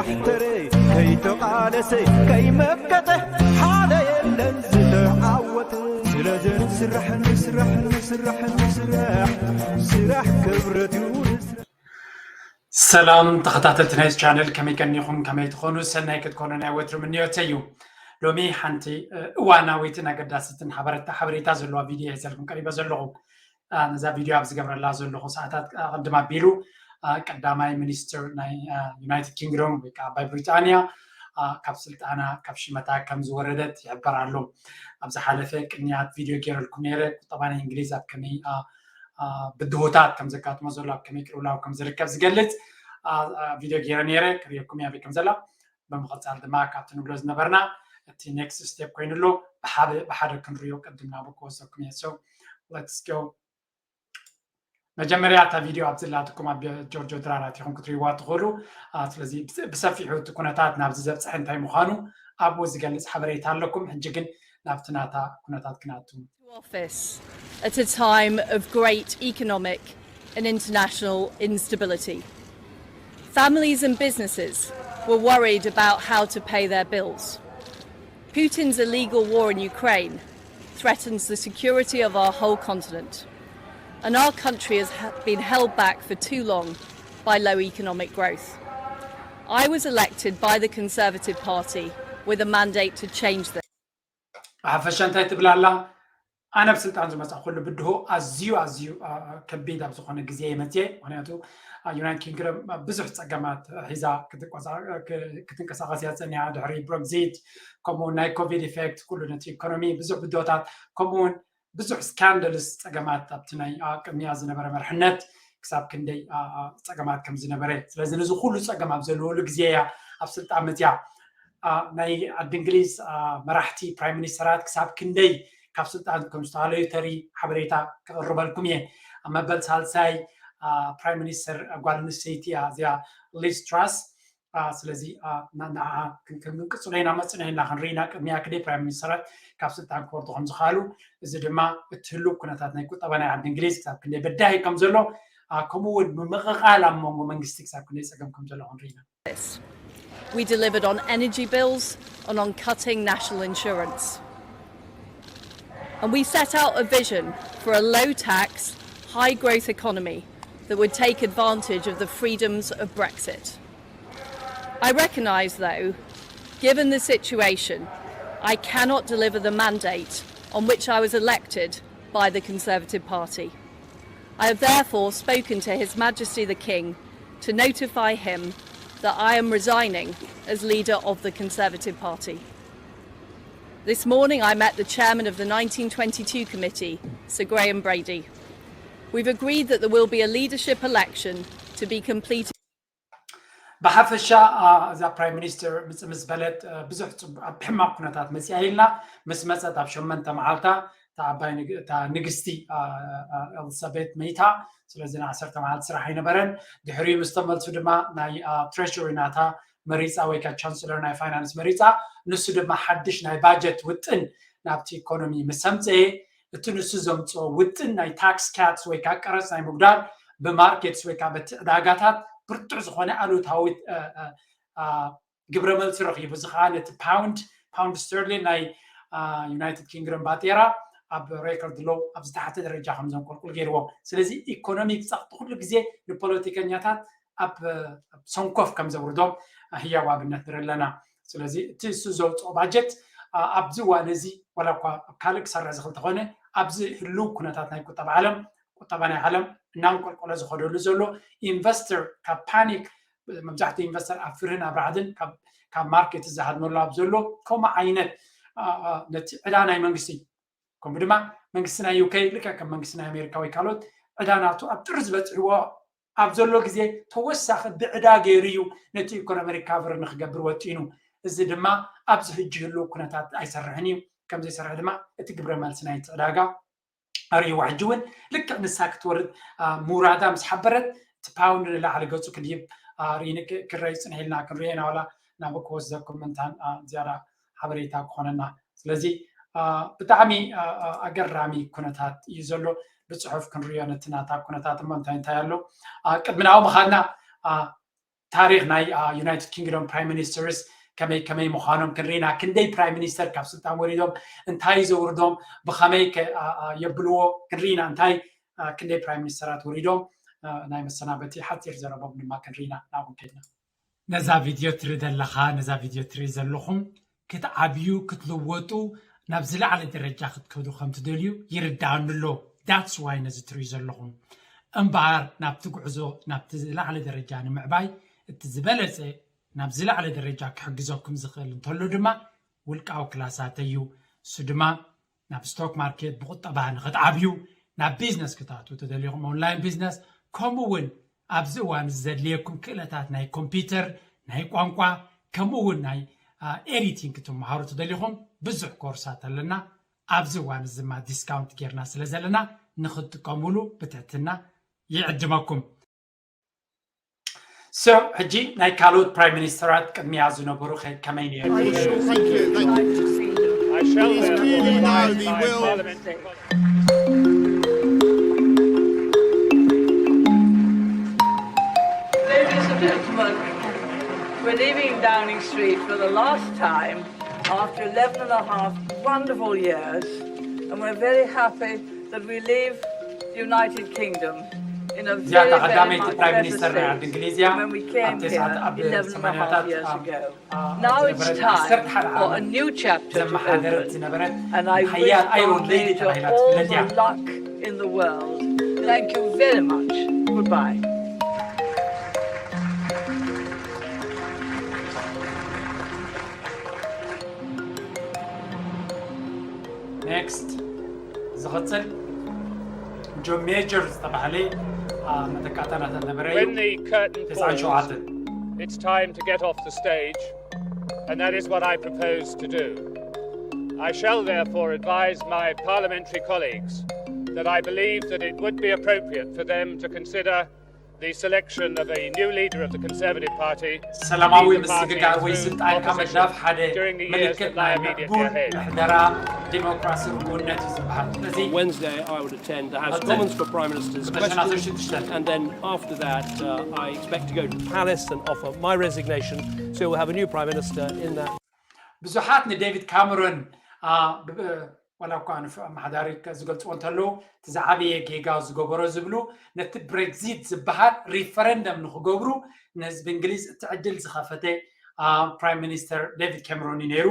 ሕተረ ከይተቓለሰ ከይመከተ ሓደ የለን ዝተዓወተ። ስለዚ ንስራሕ ንስራሕ ንስራሕ ንስራሕ ስራሕ ክብረት እዩ። ንስራሕ ሰላም ተኸታተልቲ ናይዚ ቻነል፣ ከመይ ቀኒኹም? ከመይ ትኾኑ? ሰናይ ክትኮኑ ናይ ወትሩ ምንዮተይ እዩ። ሎሚ ሓንቲ እዋናዊትን ኣገዳሲትን ሓበሬታ ዘለዋ ቪድዮ ሒዘልኩም ቀሪበ ዘለኹ። ነዛ ቪድዮ ኣብ ዝገብረላ ዘለኹ ሰዓታት ኣቐድም ኣቢሉ ቀዳማይ ሚኒስትር ናይ ዩናይትድ ኪንግዶም ወይ ከዓ ዓባይ ብሪጣንያ ካብ ስልጣና ካብ ሽመታ ከም ዝወረደት ይሕበር ኣሎ። ኣብ ዝሓለፈ ቅንያት ቪድዮ ገይረልኩም ነይረ። ቁጠባ ናይ እንግሊዝ ኣብ ከመይ ብድሆታት ከም ዘጋጥሞ ዘሎ፣ ኣብ ከመይ ቅልውላው ከም ዝርከብ ዝገልጽ ቪድዮ ገይረ ነይረ። ክርእየኩም እየ ኣበይ ከም ዘላ። ብምቕጻል ድማ ካብቲ ንብሎ ዝነበርና እቲ ኔክስት ስቴፕ ኮይኑ ኣሎ። ብሓደ ብሓደ ክንሪኦ ቅድም ናብ ክወሰኩም እየ። So let's go። መጀመርያ እታ ቪድዮ ኣብ ዘላትኩም ኣብ ጆርጆ ድራር ኣቲኹም ክትሪእዋ ትኽእሉ። ስለዚ ብሰፊሑ እቲ ኩነታት ናብዚ ዘብፅሐ እንታይ ምዃኑ ኣብኡ ዝገልፅ ሓበሬታ ኣለኩም። ሕጂ ግን ናብቲ ናታ ኩነታት ክነኣቱ። Office at a time of great economic and international instability. Families and businesses were worried about how to pay their bills. Putin's illegal war in Ukraine threatens the security of our whole continent, and our country has been held back for too long by low economic growth. I was elected by the Conservative Party with a mandate to change this. ብሓፈሻ እንታይ ትብል ኣላ? ኣነ ኣብ ስልጣን ዝመፃእኩሉ ብድሆ ኣዝዩ ኣዝዩ ከቢድ ኣብ ዝኾነ ግዜ እየ መፅየ። ምክንያቱ ዩናይትድ ኪንግደም ብዙሕ ፀገማት ሒዛ ክትንቀሳቀስ እያ ፀኒሓ። ድሕሪ ብረግዚት፣ ከምኡ ናይ ኮቪድ ኢፌክት፣ ኩሉ ነቲ ኢኮኖሚ ብዙሕ ብድሆታት፣ ከምኡ እውን ብዙሕ ስካንደልስ ፀገማት ኣብቲ ናይ ቅድሚያ ዝነበረ መርሕነት ክሳብ ክንደይ ፀገማት ከም ዝነበረ። ስለዚ ነዚ ኩሉ ፀገም ኣብ ዘለወሉ ግዜ እያ ኣብ ስልጣን መፅያ። ናይ ዓዲ እንግሊዝ መራሕቲ ፕራይም ሚኒስተራት ክሳብ ክንደይ ካብ ስልጣን ከም ዝተሃለዩ ተሪ ሓበሬታ ክቕርበልኩም እየ። ኣብ መበል ሳልሳይ ፕራይም ሚኒስተር ጓል ኣንስተይቲ እያ እዚኣ ሊዝ ትራስ። ስለዚ ንዓ ክንቅፅሎ ኢና መፅና ኢና ክንርኢ ኢና ቅድሚያ ክደይ ፕራይም ሚኒስተራት ካብ ስልጣን ክወርዱ ከም ዝኽኣሉ፣ እዚ ድማ እቲ ህሉው ኩነታት ናይ ቁጠባ ናይ ዓዲ እንግሊዝ ክሳብ ክንደይ በዳሂ ከም ዘሎ፣ ከምኡ እውን ምምቕቓል ኣብ መንጎ መንግስቲ ክሳብ ክንደይ ፀገም ከም ዘሎ ክንርኢ ኢና። We delivered on energy bills and on cutting national insurance. And we set out a vision for a low tax, high growth economy that would take advantage of the freedoms of Brexit. I recognise, though, given the situation, I cannot deliver the mandate on which I was elected by the Conservative Party. I have therefore spoken to His Majesty the King to notify him that I am resigning as leader of the Conservative Party. This morning I met the chairman of the nineteen twenty-two committee, Sir Graham Brady. We've agreed that there will be a leadership election to be completed. ብሓፈሻ እዛ ፕራይም ሚኒስተር ምፅእ ምስ በለት ብዙሕ ኣብ ሕማቕ ኩነታት መፅያ ኢልና ምስ መፀት ኣብ ሸመንተ መዓልታ እታ ንግስቲ ኤልሳቤት መይታ። ስለዚ ንዓሰርተ መዓልቲ ስራሕ ኣይነበረን። ድሕሪኡ ምስ ተመልሱ ድማ ናይ ትሬሽሪ ናታ መሪፃ ወይ ከዓ ቻንስለር ናይ ፋይናንስ መሪፃ። ንሱ ድማ ሓድሽ ናይ ባጀት ውጥን ናብቲ ኢኮኖሚ ምስ ኣምፀኤ እቲ ንሱ ዘምፅኦ ውጥን ናይ ታክስ ካትስ ወይ ከዓ ቀረፅ ናይ ምጉዳል ብማርኬትስ ወይ ከዓ በቲ ዕዳጋታት ብርቱዕ ዝኾነ ኣሉታዊ ግብረ መልሲ ረኺቡ። እዚ ከዓ ነቲ ፓውንድ ፓውንድ ስተርሊን ናይ ዩናይትድ ኪንግደም ባጤራ ኣብ ሬኮርድ ሎው ኣብ ዝተሓተ ደረጃ ከም ዘንቆልቁል ገይርዎ። ስለዚ ኢኮኖሚክ ፀቕጢ ኩሉ ግዜ ንፖለቲከኛታት ኣብ ሰንኮፍ ከም ዘውርዶም ህያው ኣብነት ንርኢ ኣለና። ስለዚ እቲ እሱ ዘውፅኦ ባጀት ኣብዚ እዋን እዚ ዋላ እኳ ኣብ ካልእ ክሰርሕ ዝኽእል ተኾነ ኣብዚ ህልው ኩነታት ናይ ቁጠባ ዓለም ቁጠባ ናይ ዓለም እናንቆልቆለ ዝኸደሉ ዘሎ ኢንቨስተር ካብ ፓኒክ መብዛሕትኡ ኢንቨስተር ኣብ ፍርህን ኣብ ራዕድን ካብ ማርኬት ዝሃድመሉ ኣብ ዘሎ ከምኡ ዓይነት ነቲ ዕዳ ናይ መንግስቲ ከምኡ ድማ መንግስቲ ናይ ዩኬ ልክዕ ከም መንግስቲ ናይ ኣሜሪካ ወይ ካልኦት ዕዳ ናቱ ኣብ ጥሪ ዝበፅሕዎ ኣብ ዘሎ ግዜ ተወሳኺ ብዕዳ ገይሩ እዩ ነቲ ኢኮኖሚ ሪካቨሪ ንክገብር ወጢኑ። እዚ ድማ ኣብዚ ሕጂ ህልው ኩነታት ኣይሰርሕን እዩ። ከምዘይሰርሕ ድማ እቲ ግብረ መልሲ ናይቲ ዕዳጋ ኣርእይዋ። ሕጂ እውን ልክዕ ንሳ ክትወርድ ምውራዳ ምስ ሓበረት እቲ ፓውንድ ንላዕሊ ገፁ ክድይብ ርኢኒ ክረይ ፅንሕ ኢልና ክንሪኦ ኢና። ዋላ ናብ ክወስደኩም ምንታን ዝያዳ ሓበሬታ ክኾነና። ስለዚ ብጣዕሚ ኣገራሚ ኩነታት እዩ ዘሎ። ብፅሑፍ ክንሪኦ ነቲ ናታ ኩነታት እሞ እንታይ እንታይ ኣሎ ቅድሚ ናብኡ ምኻድና ታሪክ ናይ ዩናይትድ ኪንግዶም ፕራይም ሚኒስተርስ ከመይ ከመይ ምዃኖም ክንርኢና፣ ክንደይ ፕራይም ሚኒስተር ካብ ስልጣን ወሪዶም፣ እንታይ ዘውርዶም፣ ብኸመይ የብልዎ ክንርኢና፣ እንታይ ክንደይ ፕራይም ሚኒስተራት ወሪዶም። ናይ መሰናበቲ ሓፂር ዘረቦም ድማ ክንርኢና ናብኡ ከድና። ነዛ ቪድዮ ትርኢ ዘለኻ፣ ነዛ ቪድዮ ትርኢ ዘለኹም ክትዓብዩ ክትልወጡ ናብ ዝለዓለ ደረጃ ክትከዱ ከም ትደልዩ ይርድኣኒ ኣሎ። That's why ነዚ ትርእዩ ዘለኹም። እምበኣር ናብቲ ጉዕዞ ናብቲ ዝለዓለ ደረጃ ንምዕባይ እቲ ዝበለጸ ናብ ዝለዓለ ደረጃ ክሕግዘኩም ዝኽእል እንተሎ ድማ ውልቃዊ ክላሳት እዩ። እሱ ድማ ናብ ስቶክ ማርኬት ብቁጠባ ንክትዓብዩ፣ ናብ ቢዝነስ ክትኣትዉ ተደሊኹም ኦንላይን ቢዝነስ፣ ከምኡ እውን ኣብዚ እዋን እዚ ዘድልየኩም ክእለታት ናይ ኮምፒውተር፣ ናይ ቋንቋ፣ ከምኡ እውን ናይ ኤዲቲንግ ክትመሃሩ ተደሊኹም ብዙሕ ኮርሳት ኣለና። ኣብዚ እዋን እዚ ድማ ዲስካውንት ጌርና ስለ ዘለና ንክትጥቀሙሉ ብትሕትና ይዕድመኩም። So ሕጂ ናይ ካልኦት ፕራይም ሚኒስተራት ቅድሚያ ዝነበሩ ከ- ከመይ ነይሩ? I assure thank you, thank you. I shall It is therefore clearly now revise the my will. parliamentary Ladies and gentlemen, we're leaving Downing Street for the last time after eleven and a half wonderful years, and we're very happy that we leave the United Kingdom in a እዚኣ very, እታ very ቀዳመይቲ much ፕራይም better ሚኒስተር ናይ ዓዲ state እንግሊዝ እያ። than when we came ኣብቲ ሰዓት here ኣብ eleven and a half ሰማንያታት years ኣብ ago. ኣብ Now it's ዝነበረት time ዓሰርተ ሓደ for a ዓመት new chapter to ዘመሓደረት open, ዝነበረት and I wish ሓያል ኣይሮን Aunt ሌዲ Major ተባሂላ all ትፍለጥ the እያ። luck in the world. Thank you very much. Goodbye. Next ዝቕፅል ጆ ሜጀር ዝተባህለ አ፣ መተካእታ እናተነበረ እዩ። When the curtain ተስዓን falls, ሸውዓተን it's time to get off the stage, and that is what I propose to do. I shall therefore advise my parliamentary colleagues that I believe that it would be appropriate for them to consider the selection of a new leader of the Conservative Party to ሰላማዊ lead the party ምስግጋር ወይ through ስልጣንካ opposition ምድላፍ ሓደ during the years ምልክት that ናይ lie immediately ምዕቡል ahead. ምሕደራ ዲሞክራሲ ርጉእነት እዩ ዝበሃል። ስለዚ Wednesday, I would attend the House of But Commons then- for Prime Minister's But then question, others should stand. And then after that, uh, I expect to go to the palace and offer my resignation. So we'll have a new Prime Minister in that. ብዙሓት ንዴቪድ ካምሮን አ፣ ብ- ዋላ እኳ ንፉዕ ኣመሓዳሪ ከ- ዝገልፅዎ እንተለዉ፣ እቲ ዝዓበየ ጌጋ ዝገበሮ ዝብሉ፣ ነቲ ብሬግዚት ዝበሃል ሪፈረንደም ንክገብሩ ንህዝቢ እንግሊዝ እቲ ዕድል ዝኸፈተ አ፣ ፕራይም ሚኒስተር ዴቪድ ካምሮን እዩ ነይሩ።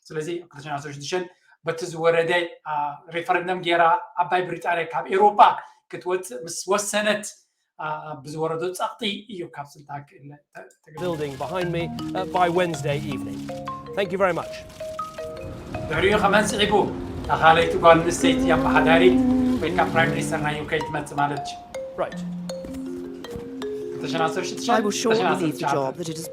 ስለዚ ኣብ ክልተ ሽሕን ዓሰርተ ሽዱሽተን በቲ ዝወረደ አ፣ ሪፈረንደም ገይራ ዓባይ ብሪጣንያ ካብ ኤውሮጳ ክትወፅእ ምስ ወሰነት አ፣ ብዝወረዶ ፀቕጢ እዩ ካብ ስልጣን ክእለ ተ- ተገዲዱ። Building behind me uh, by Wednesday evening. Thank you very much. ድሕሪኡ ከመን ስዒቡ እታ ካልኣይቲ ጓል ኣንስተይቲ ኣመሓዳሪት ወይ ከዓ ፕራይም ሚኒስተር ናይ ዩኬ ትመፅእ ማለት እዩ። Right. ክልተ ሽሕን ዓሰርተ ሽዱሽተ I will shortly leave the job that it has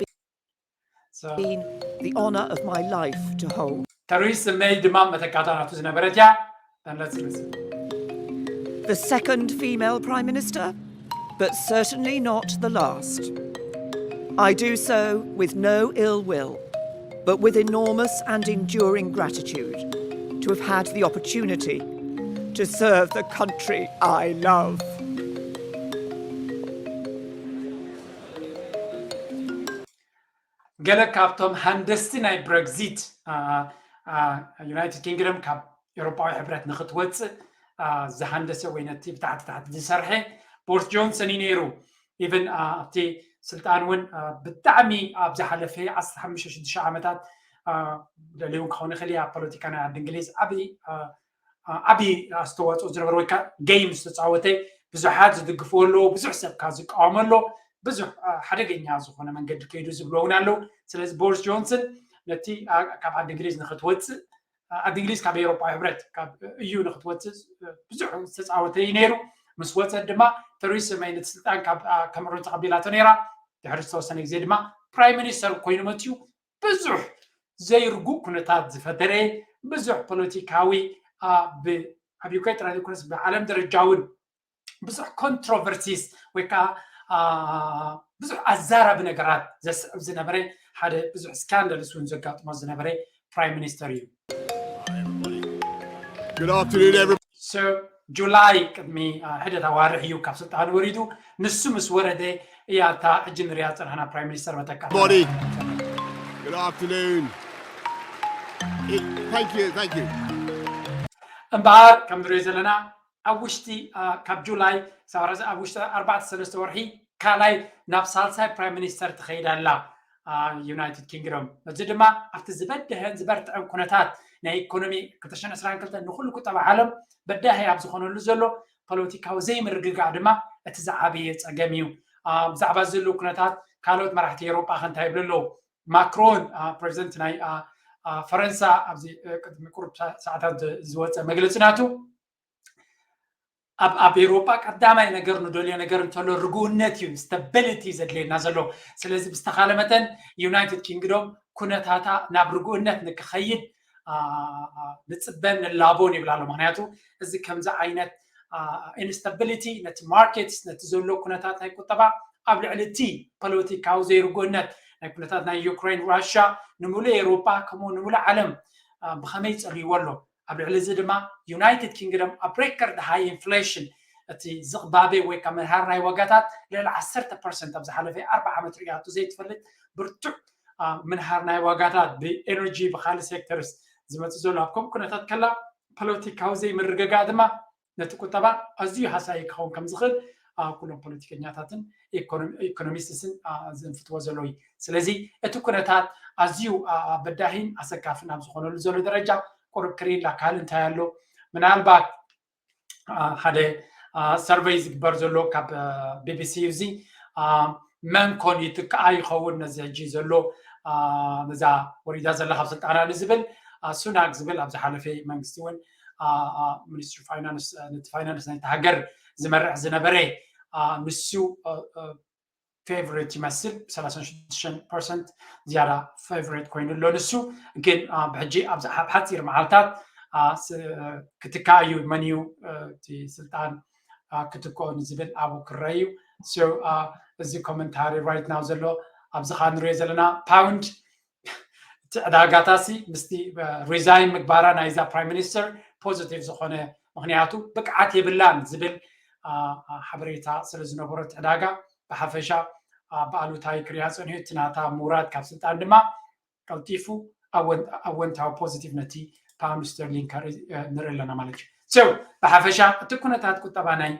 So, been the honour of my life to hold. ተሪስ መይ ድማ መተካእታ ናቱ ዝነበረት እያ። Then let's listen. The second female Prime Minister, but certainly not the last. I do so with no ill will, but with enormous and enduring gratitude to have had the opportunity to serve the country I love. ገለ ካብቶም ሃንደስቲ ናይ ብረግዚት ዩናይትድ ኪንግደም ካብ ኤውሮጳዊ ሕብረት ንክትወፅእ ዝሃንደሰ ወይ ነቲ ብታሕቲ ታሕቲ ዝሰርሐ ቦሪስ ጆንሰን እዩ ነይሩ። ኢቨን ኣብቲ ስልጣን እውን ብጣዕሚ ኣብ ዝሓለፈ ዓሰርተ ሓሙሽተ ሽዱሽተ ዓመታት ደልዩን ክኸውን ይኽእል ኣብ ፖለቲካ ናይ ዓዲ እንግሊዝ ዓብዪ ዓብዪ ኣስተዋፅኦ ዝነበረ ወይ ከዓ ጌም ዝተፃወተ ብዙሓት ዝድግፍዎ ኣለዎ፣ ብዙሕ ሰብ ከዓ ዝቃወሞ ኣሎ። ብዙሕ ሓደገኛ ዝኾነ መንገዲ ከይዱ ዝብሎ እውን ኣለዉ። ስለዚ ቦሪስ ጆንሰን ነቲ ካብ ዓዲ እንግሊዝ ንክትወፅእ ዓዲ እንግሊዝ ካብ ኤውሮጳዊ ሕብረት ካብ እዩ ንክትወፅእ ብዙሕ ዝተፃወተ እዩ ነይሩ። ምስ ወፀት ድማ ተሪሳ መይ ነቲ ስልጣን ካብ ካምሮን ተቐቢላቶ ነይራ። ድሕሪ ዝተወሰነ ግዜ ድማ ፕራይም ሚኒስተር ኮይኑ መፅዩ። ብዙሕ ዘይርጉእ ኩነታት ዝፈጠረ ብዙሕ ፖለቲካዊ ኣብ ዩክሬን ጥራይ ዘይኮነስ ብዓለም ደረጃ እውን ብዙሕ ኮንትሮቨርሲስ ወይ ከዓ ብዙሕ ኣዛራቢ ነገራት ዘስዕብ ዝነበረ ሓደ ብዙሕ ስካንዳልስ እውን ዘጋጥሞ ዝነበረ ፕራይም ሚኒስተር እዩ። Good afternoon, everybody. So ጁላይ ቅድሚ ሕደት ኣዋርሕ እዩ ካብ ስልጣን ወሪዱ። ንሱ ምስ ወረደ እያ እታ ሕጂ ንሪያ ዝፀናሕና ፕራይም ሚኒስተር መተካ። Body. Good afternoon. It, thank you, thank you. እምበኣር ከም ንሪኦ ዘለና ኣብ ውሽጢ ካብ ጁላይ ኣብ ውሽጢ ኣርባዕተ ሰለስተ ወርሒ ካልኣይ ናብ ሳልሳይ ፕራይም ሚኒስተር ትኸይድ ኣላ ዩናይትድ ኪንግዶም። እዚ ድማ ኣብቲ ዝበደሀን ዝበርትዐን ኩነታት ናይ ኢኮኖሚ ክልተ ሽሕን ዕስራን ክልተን ንኩሉ ቁጠባ ዓለም በዳሂ ኣብ ዝኾነሉ ዘሎ ፖለቲካዊ ዘይምርግጋእ ድማ እቲ ዝዓበየ ፀገም እዩ። ብዛዕባ ዘሎ ኩነታት ካልኦት መራሕቲ ኤውሮጳ ከ እንታይ ይብሉ ኣለዉ? ማክሮን ፕሬዚደንት ናይ ፈረንሳ ኣብዚ ቅድሚ ቁሩብ ሰዓታት ዝወፀ መግለፂ ናቱ ኣብ ኣብ ኤውሮጳ ቀዳማይ ነገር ንደልዮ ነገር እንተሎ ርግውነት እዩ፣ ስታቢሊቲ ዘድልየና ዘሎ። ስለዚ ብዝተኻለ መጠን ዩናይትድ ኪንግዶም ኩነታታ ናብ ርግውነት ንክኸይድ ንፅበን ንላቦን ይብል ኣሎ። ምክንያቱ እዚ ከምዚ ዓይነት ኢንስታቢሊቲ ነቲ ማርኬትስ ነቲ ዘሎ ኩነታት ናይ ቁጠባ ኣብ ልዕሊ እቲ ፖለቲካዊ ዘይርግውነት ናይ ኩነታት ናይ ዩክሬን ራሽያ ንምሉእ ኤውሮጳ ከምኡ ንምሉእ ዓለም ብኸመይ ጸልይዎ ኣሎ? ኣብ ልዕሊ እዚ ድማ ዩናይትድ ኪንግደም ኣብ ሬከርድ ሃይ ኢንፍሌሽን እቲ ዝቕባበ ወይ ከዓ ምንሃር ናይ ዋጋታት ልዕሊ ዓሰርተ ፐርሰንት ኣብ ዝሓለፈ ኣርባዓ ዓመት ርእያቶ ዘይትፈልጥ ብርቱዕ ምንሃር ናይ ዋጋታት ብኤነርጂ ብካልእ ሴክተርስ ዝመፅእ ዘሎ ኣብ ከምኡ ኩነታት ከላ ፖለቲካዊ ዘይምርግጋእ ድማ ነቲ ቁጠባ ኣዝዩ ሃሳዪ ክኸውን ከም ዝኽእል ኩሎም ፖለቲከኛታትን ኢኮኖሚስትስን ዝንፍትዎ ዘለዉ እዩ። ስለዚ እቲ ኩነታት ኣዝዩ በዳሂን ኣሰካፍን ኣብ ዝኾነሉ ዘሎ ደረጃ ቁሩብ ክርኢላ ካልእ እንታይ ኣሎ? ምናልባት ሓደ ሰርቨይ ዝግበር ዘሎ ካብ ቢቢሲ እዩ። እዚ መን ኮን ይትክኣ ይኸውን ነዚ ሕጂ ዘሎ ነዛ ወሪዳ ዘላ ካብ ስልጣና ንዝብል ሱናክ ዝብል ኣብ ዝሓለፈ መንግስቲ እውን ሚኒስትሪ ፋይናንስ ነቲ ፋይናንስ ናይቲ ሃገር ዝመርሕ ዝነበረ ንሱ ፌቨሬት ይመስል ሰላሳ ሽዱሽተ ፐርሰንት ዝያዳ ፌቨሬት ኮይኑ ኣሎ ንሱ። ግን ብሕጂ ኣብ ሓፂር መዓልታት ክትካ እዩ መን እዩ እቲ ስልጣን ክትክኦ ንዝብል ኣብኡ ክረአ እዩ። እዚ ኮመንታሪ ራይት ናው ዘሎ ኣብዚ ከዓ ንሪኦ ዘለና ፓውንድ እቲ ዕዳጋታሲ ምስቲ ሪዛይን ምግባራ ናይዛ ፕራይም ሚኒስተር ፖዚቲቭ ዝኾነ ምክንያቱ ብቅዓት የብላን ዝብል ሓበሬታ ስለ ዝነበሮ እቲ ዕዳጋ ብሓፈሻ ብኣሉታዊ ክሪኣ ፀኒሑ። እቲ ናታ ምውራድ ካብ ስልጣን ድማ ቀልጢፉ ኣወንታዊ ፖዚቲቭ ነቲ ፓውንድ ስተርሊን ንርኢ ኣለና ማለት እዩ። ብሓፈሻ እቲ ኩነታት ቁጠባ ናይ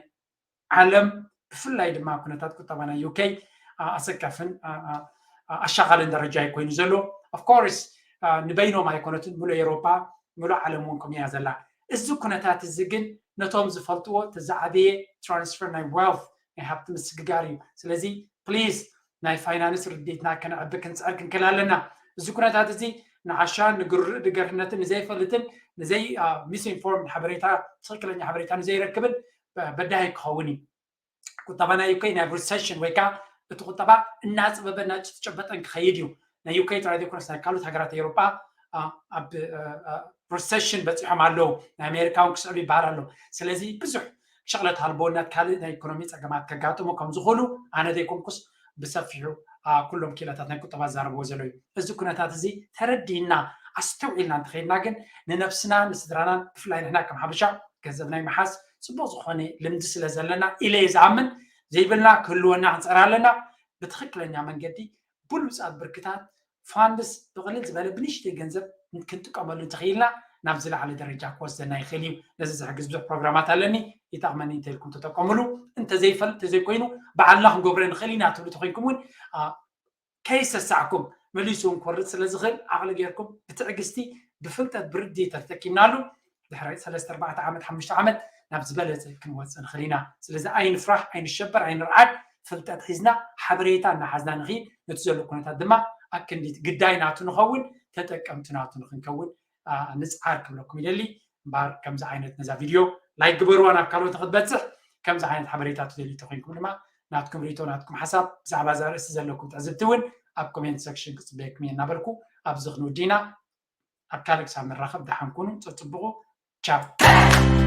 ዓለም ብፍላይ ድማ ኩነታት ቁጠባ ናይ ዩኬ ኣሰካፍን ኣሻኻልን ደረጃ እዩ ኮይኑ ዘሎ። ኦፍኮርስ ንበይኖም ኣይኮነትን፣ ሙሉእ ኤውሮጳ ሙሉእ ዓለም እውን ከምኡ እያ ዘላ። እዚ ኩነታት እዚ ግን ነቶም ዝፈልጥዎ እቲ ዝዓበየ ትራንስፈር ናይ ዌልት ናይ ሃብቲ ምስግጋር እዩ። ስለዚ ፕሊዝ ናይ ፋይናንስ ርድኢትና ከነዕቢ ክንፅዕር ክንክእል ኣለና። እዚ ኩነታት እዚ ንዓሻን ንግርህነትን ንዘይፈልጥን ንዘይ ሚስኢንፎርም ሓበሬታ ትክክለኛ ሓበሬታ ንዘይረክብን በዳሂ ክኸውን እዩ። ቁጠባ ናይ ዩኬ ናብ ሪሰሽን ወይ ከዓ እቲ ቁጠባ እናፅበበ እናተጨበጠን ክኸይድ እዩ። ናይ ዩኬ ጥራይ ዘይኮነስ ናይ ካልኦት ሃገራት ኤውሮጳ ኣብ ሪሰሽን በፂሖም ኣለዉ። ናይ ኣሜሪካ እውን ክስዕብ ይበሃል ኣሎ። ስለዚ ብዙሕ ሸቕለት ሃልቦነት ካልእ ናይ ኢኮኖሚ ፀገማት ከጋጥሙ ከም ዝኽእሉ ኣነ ዘይኮንኩስ ብሰፊሑ ኩሎም ክኢላታት ናይ ቁጠባ ዝዛረብዎ ዘለዉ እዩ። እዚ ኩነታት እዚ ተረዲእና ኣስተውዒልና እንተኸይድና ግን ንነብስና ንስድራናን ብፍላይ ንሕና ከም ሓበሻ ገንዘብ ናይ ምሓዝ ፅቡቅ ዝኾነ ልምዲ ስለ ዘለና ኢለ እየ ዝኣምን። ዘይብልና ክህልወና ክንፅዕር ኣለና። ብትኽክለኛ መንገዲ ብሉፃት ብርክታት ፋንድስ ብቕልል ዝበለ ብንሽተይ ገንዘብ ክንጥቀመሉ እንተኽኢልና ናብ ዝለዓለ ደረጃ ክወስደና ይኽእል እዩ። ነዚ ዝሕግዝ ብዙሕ ፕሮግራማት ኣለኒ ይጠቕመኒ እንተኢልኩም ተጠቀምሉ። እንተዘይፈል እንተዘይኮይኑ ባዕልና ክንገብሮ ንኽእል ኢና ትብሉ ተኮይንኩም እውን ከይሰሳዕኩም መሊሱ እውን ክወርድ ስለ ዝኽእል ዓቕሊ ጌርኩም ብትዕግስቲ ብፍልጠት ብርድኢት ተተኪብናሉ ድሕሪ ሰለስተ ኣርባዕተ ዓመት ሓሙሽተ ዓመት ናብ ዝበለፀ ክንወፅእ ንኽእል ኢና። ስለዚ ኣይንፍራሕ፣ ኣይንሸበር፣ ኣይንርዓድ። ፍልጠት ሒዝና ሓበሬታ እናሓዝና ንኽይድ፣ ነቲ ዘሎ ኩነታት ድማ ኣክንዲት ግዳይ ናቱ ንኸውን፣ ተጠቀምቲ ናቱ ንክንከውን ንፅዓር ክብለኩም ይደሊ። እምበኣር ከምዚ ዓይነት ነዛ ቪድዮ ላይክ ግበርዋ ናብ ካልኦት ንክትበፅሕ። ከምዚ ዓይነት ሓበሬታ ትደልዩ ተኮይንኩም ድማ ናትኩም ርእይቶ ናትኩም ሓሳብ ብዛዕባ እዛ ርእሲ ዘለኩም ትዕዝብቲ እውን ኣብ ኮሜንት ሰክሽን ክፅበየኩም እየ እናበልኩ ኣብዚ ክንውዲ ኢና። ኣብ ካልእ ክሳብ ንራኸብ ደሓን ኩኑ፣ ፀፅብቑ። ቻው።